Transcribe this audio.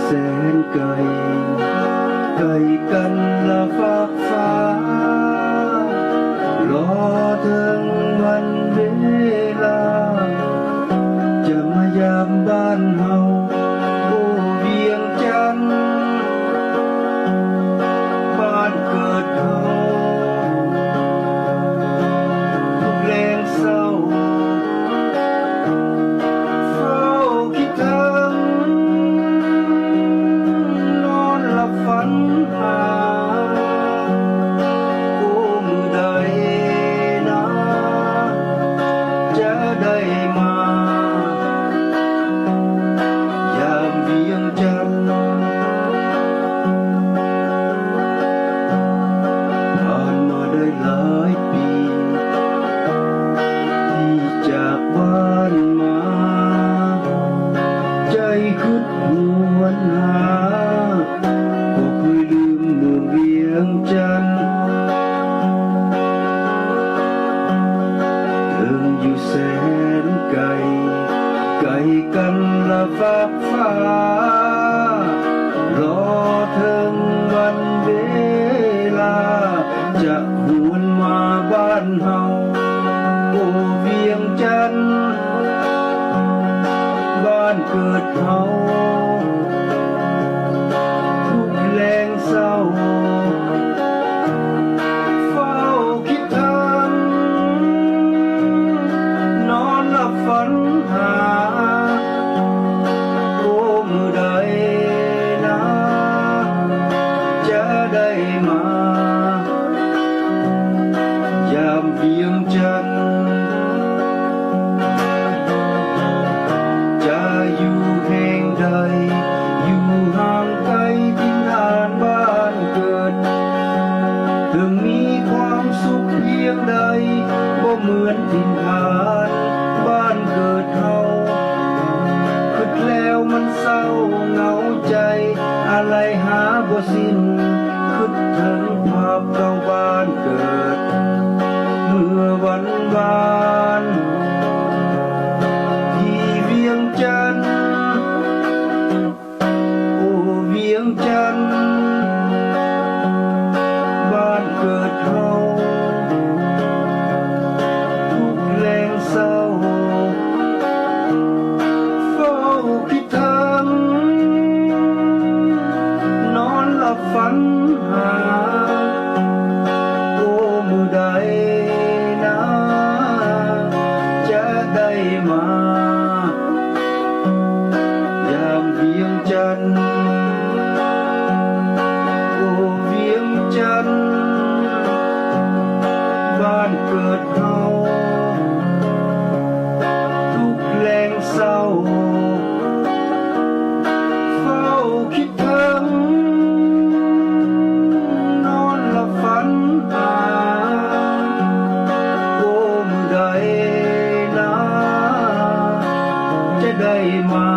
ແສນໄກ ໄກກັນລະຟາກຟ້າ ລໍເຖິງວັນເວລາ ຈະມາຢາມບ້ານເຮົາ ໂອ ວຽງຈັນ ບ້ານເກີດເຮົາ ທຸກແລງເຊົ້າ ເຝົ້າຄິດເຖິງ ນອນຫຼັບຝັນຫາ ໂອ ມື້ໃດນາ ຈະໄດ້ມາ ຢາມວຽງຈັນ ຜ່ານມາໄດ້ຫຼາຍປີ ທີ່ຈາກບ້ານມາ ໃຈຄຶດຫວນຫາ ບໍ່ເຄີຍລືມເມືອງວຽງຈັນ ເຖິງຢູ່ແສນໄກ ໄກກັນລະຟາກຟ້າ ລໍເຖິງວັນເວລາ ຈະຫວນມາບ້ານເຮົາ ໂອ ວຽງຈັນ ບ້ານເກີດເຮົາ ທຸກແລງເຊົ້າ ເຝົ້າຄິດເຖິງ ນອນຫຼັບຝັນຫາ ໂອ ມື້ໃດນາ ຈະໄດ້ມາ ຢາມວຽງຈັນ ຈະຢູ່ແຫ່ງໃດ ຢູ່ຫ່າງໄກຖິ່ນຖານບ້ານເກີດ ເຖິງມີຄວາມສຸກພຽງໃດ ບໍ່ເໝືອນຖິ່ນຖານບ້ານເກີດເຮົາ ຄຶດແລ້ວມັນເສົ້າເຫງົາໃຈ ອາໄລຫາບໍ່ສິ້ນ ຄຶດເຖິງພາບເກົ່າບ້ານເກີດ ເມື່ອວັນວານ ທີ່ວຽງຈັນ ໂອ ວຽງຈັນ ບ້ານເກີດເຮົາ ທຸກແລງເຊົ້າ ເຝົ້າຄິດ ເຖິງ ນອນຫຼັບຝັນຫາ ໂອ ມື້ໃດນາ ຈະໄດ້ມາ ຢາມວຽງຈັນ ໂອ ວຽງຈັນ ບ້ານເກີດເຮົາ ທຸກແລງເຊົ້າ ເຝົ້າຄິດເຖິງ ນອນຫຼັບຝັນຫາ ໂອ ມື້ໃດນາ ຈະໄດ້ມາ